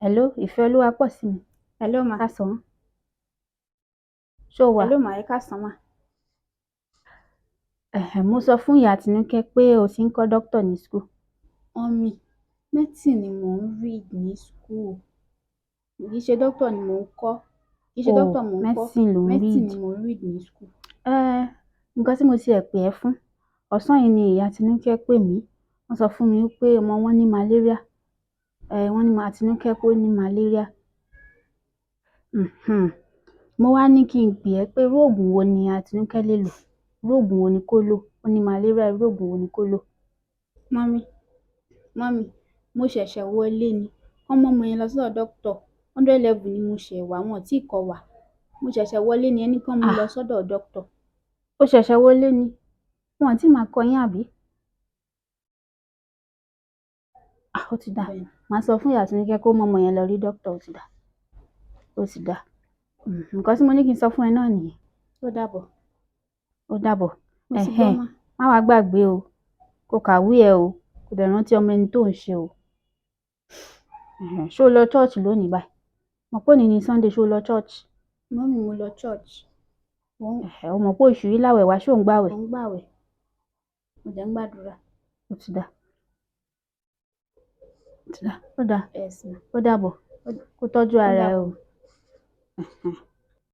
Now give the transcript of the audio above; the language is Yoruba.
Hello, Ìfẹ́olúwa pọ̀ sí mi. Hello ma. Káàsán. Ṣó wà? Hello ma, ẹ káàsán ma. Ẹ̀hẹ̀, mo sọ fún ìyá Tinúkẹ́ pé o ti ń kọ́ doctor ní school. Mummy, medicine ni mò ń read ní school. Kì í ṣe doctor ni mò ń kọ́. Kì í ṣe Oh, doctor mò ń kọ́. Medicine ló ń Medicine read. ni mò ń read ní school. Nǹkan tí mo tiẹ̀ pè ẹ́ fún, ọ̀sán yìí ni ìyá Tinúkẹ́ pè mí. Wọ́n sọ fún mi pé ọmọ wọn ní malaria. Wọ́n ní Tinúkẹ́ pé ó ní malaria. Mo wá ní kí n pè ẹ́ pé irú òògùn wo ni Àtinúkẹ́ lè lò? Irú òògùn wo ni kó lò? Ó ní malaria, irú òògùn wo ni kó lò? Mummy, mummy, mo ṣẹ̀ṣẹ̀ wọlé ni. Wọ́n mú ọmọ yẹn lọ sọ́dọ̀ doctor. 100 level ni mo ṣẹ̀ wá, wọn ò tí ì kọ́ wa. Mo ṣẹ̀ṣẹ̀ wọlé ni, ẹni kán mú Ah. lọ sọ́dọ̀ doctor. Ó ṣẹ̀ṣẹ̀ wọlé ni. Wọn ò tí máa kọ́ yín, àbí? Ah, ó ti dáa. Bẹ́ẹ̀ni. Màá sọ fún ìyá Tinúkẹ́ kó mú ọmọ yẹn lọ rí doctor, ó ti dáa. Ó ti dáa. Nǹkan tí mo ní kí n sọ fún ẹ náà nìyẹn. Ó dàbọ̀. Ó dàbọ̀. Mo ti gbọ́ Ẹ̀hẹ́n, mà. má wàá gbàgbé o. Kó kàwé ẹ o. Kó dẹ̀ rántí ọmọ ẹni tó ń ṣe o. Ẹ̀hẹ́n, ṣé o lọ church lónìí báyìí? Mọ̀ pé òní ni Sunday, ṣé o lọ church? Mummy, mo lọ church. Mo ń Ẹ̀hẹ́, o mọ̀ pé oṣù yìí láwẹ̀ wá, ṣé ò ń gbàwẹ̀? Mo ń gbàwẹ̀. Mo dẹ̀ ń gbàdúrà. Ó ti dáa. Ó ti dáa. Ó dáa. Yes ma. Ó dàbọ̀. Kó tọ́jú Ó ara ẹ dàbọ̀. O. Ẹ̀hẹ́n.